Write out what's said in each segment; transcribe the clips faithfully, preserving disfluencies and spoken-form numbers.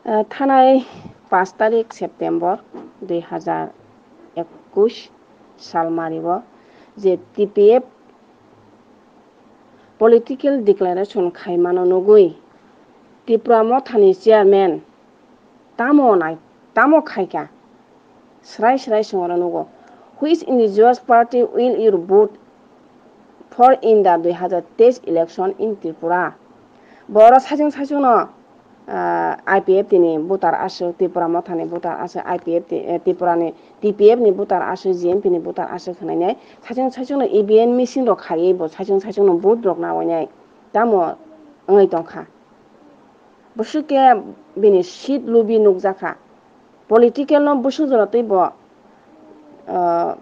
Ah, thanai paanch tarik September dui hazar ekush salmario je T P F political declaration khaimano nugwi Tipra Mothani chairman tamo nai, tamo khaikha? Srai srai songro nugo. Which indigenous party will you vote for in the dui hazar teis election in Tripura? Boro saichung saichungno, ah, I P F T ni voter aswk, Tipra Mothani voter aswk, I P F T, eh, Tripura ni T P F ni voter aswk, G M P ni voter aswk hwnwi nai saichung saichungno E V M machine rok khaiwi bo saichung saichungno vote rok nawi nai tamo wngwi tongkha. Bwswk khe bini seat lubi nukjakha. Political no bwswk jora tei bo, ah,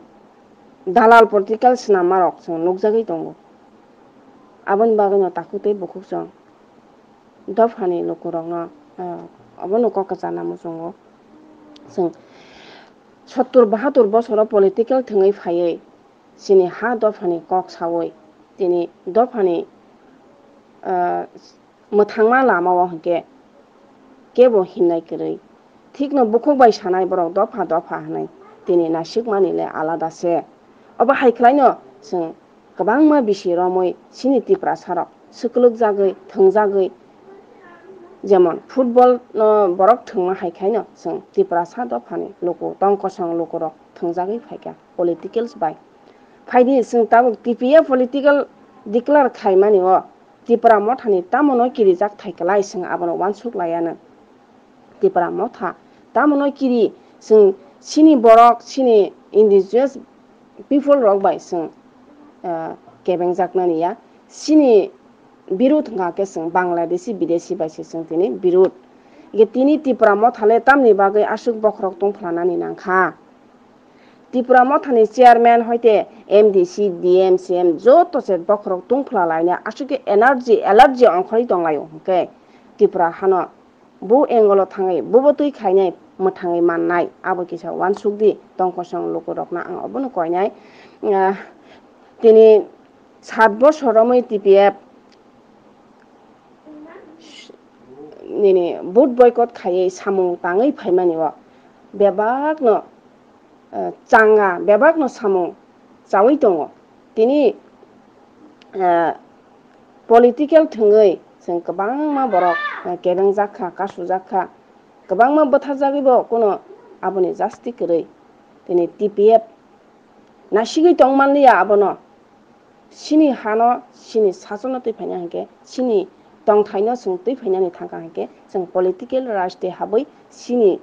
dalal political swnammarok chwng nukjagwi tongo. Aboni bagwino takhuk tei bukhuk chwng dophani lukurokno, ah, abono kok kwcharna muchungo. Chwng sottur bahatur bosoro political thwngwi phaiwi chini ha dophani kok sawi tini dophani, ah, mwthangma lamao hwnkhe kebo hinnai kwrwi. Thikno bukhuk bai sanai borok dopha dopha hwnwi tini nasikmani le alada se. Obo hai khlaino chwng kwbangma bisi romwi chini Tiprasarok swkwlwkjagwi, thwngjagwi, jemon football no borok thwngma hai khaino chwng Tiprasa dophani luku, tong kosong lukurok thwngjagwi phaikha. Politicals bai. Phaidi chwng tabuk T P F political declare khaimani o Tipra Mothani tamono kirijak thai kwlai chwng abono uansuk laiano. Tipra Motha tamono kiri chwng chini borok, chini indigenous people rok bai chwng, ah, kebengjaknani ya. Chini birud hwnkha khe chwng Bangladeshi, Bideshi bai se chwng tini birud. Ge tini Tipra Motha le tamni bagwi aswk bokhorok tongphlanani nangkha? Tipra Mothani chairman hoite M D C, D M, C M joto se bokhorok tungphla laina aswk khe energy, allergy ongkhorwi tonglaio hwnkhe Tipra hano bu angle o thangwi bubo twi khainai mwthangwi mannai abo kisa uansuk di tongkosong lukurokno ang obono koinai. Ah, tini sat bosor romwi T P F nini vote boycott khaiwi samung tangwi phaimani o bebakno, eh, changa, bebakno samung chawi tongo. Tini, eh, political thwngwi chwng kwbangma borok, eh, kebengjak kha, kasujak kha, kwbangma bwtharjagwi bo kuno aboni justice kwrwi. Tini T P F naisigwi tong manliya abono. Chini hano, chini sasono twi phaina hinkhe, chini tongthaino chwng twi phainani thangkha hinkhe, chwng political rajte habwi chini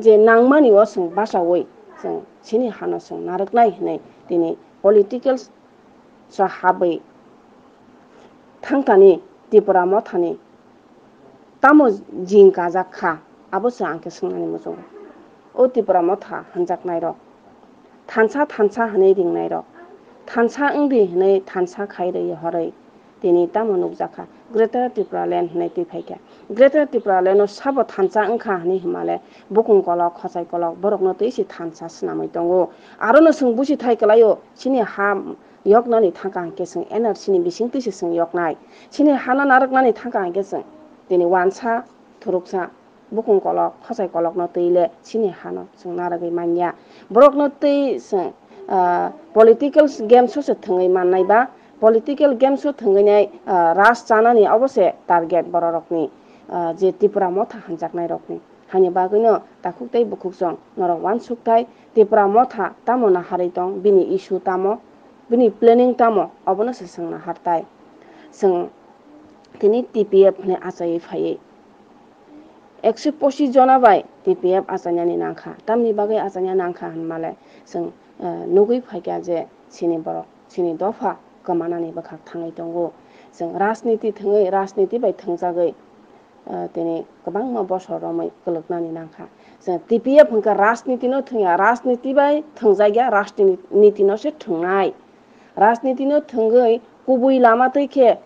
je nangmani o chwng bachaui chwng chini hano chwng narwknai hinwi tini political so habwi thangkani Tipra Mothani tamo jing kajak kha, abo se ang khe swngnani muchungo. O Tipra Motha hanjaknairok, thansa thansa hwnwi ringnairok, thansa wngdi hwnwi thansa khai rwi horwi tini tamo nukjakha, Greater Tipraland hwnwi twi phaikha. Greater Tipraland no sabo thansa wngkha hwnwi hwnmale bukung kolok, khosai kolok borokno twi se thansa swnamwi tongo. Arono chwng busi thai kwlaio, chini ha yoknani thangkha hinkhe chwng N R C ni bisingtwi se chwng yoknai. Chini hano narwknani thangkha hinkhe chwng tini wansa, thuruksa, bukung kolok, khosai kolokno twi le chini hano chwng narwgwi manya. Borokno twi chwng, ah, political games o se thwngwi mannai ba political games o thwngwi nai, ah, raj chanani obo se target bororokni, ah, je Tipra Motha hanjaknairokni. Hani bagwino takhuk tei bukhuk chwng norok uansuk thai Tipra Motha tamo naharwi tong, bini issue tamo, bini planning tamo, obono se swngna har thai. Chwng tini T P F hwnwi achaiwi phaiwi ekso pochis jona bai T P F achainani nangkha. Tamni bagwi achaina nangkha hwnmale chwng, eh, nugwi phaikha je chini borok, chini dopha kwmanani bwkhak thangwi tongo. Chwng rajniti thwngwi, rajniti bai thwngjagwi, eh, tini kwbangma bosor romwi kwlwknani nangkha. Chwng T P F hwnkhe rajnitino thwngya, rajniti bai thwngjakya, rajnitino se thwngnai. Rajnitino thwngwi kubui lama twi khe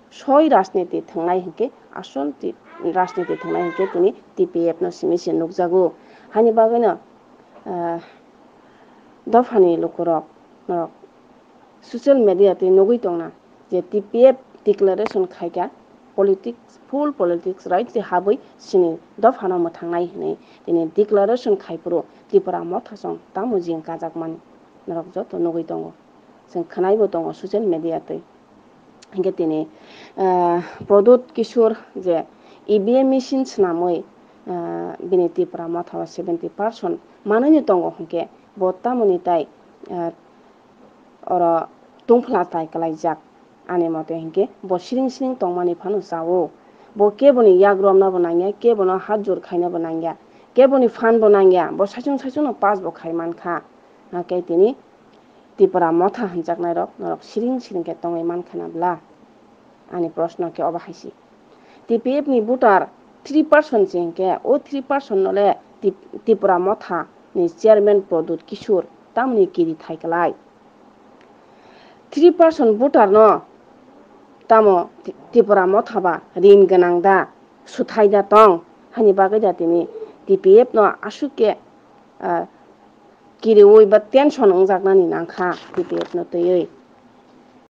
soi rajniti thwngnai hinkhe, asol ti-, rajniti thwngnai hinkhe tini T P F no simi se nukjago. Hani bagwino, ah, dophani lukurok norok social media twi nugwi tongna je T P F declaration khaikha, politics, full politics right se habwi chini dophano mwthangnai hwnwi tini declaration khai phuru Tipra Motha song tamo jing kajakmani norok joto nugwi tongo, chwng khwnaibo tongo social media twi. Hinkhe tini, ah, Pradyut Kishore je E V M machine swnamwi, ah, bini Tipra Motha o seventy percent manwini tongo hinkhe bo tamoni tai, ah, oro tungphla tai kwlaijak. Ani mote hinkhe bo siring siring tongmani phano chao. Bo keboni yak romna bo nangya, kebono hat jor khaina bo nangya, keboni phan bo nangya, bo saichung saichung no pass bo khai mankha. Hakhe tini Tipra Motha hwnjaknairok norok siring siring khe tongwi mankha na bla? Ani proshno khe obo hai se. T P F ni voter three percent se hinkhe o three percent no le Tip-, Tipra Motha ni chairman Pradyut Kishore tamoni kiri thai kwlai. Three percent voter no tamo Ti-, Tipra Motha ba rin gwnang da, suthai da tong, hani bagwi da tini T P F no aswk khe, ah, kiriwi ba tension wngjaknani nangkha T P F no twiwi.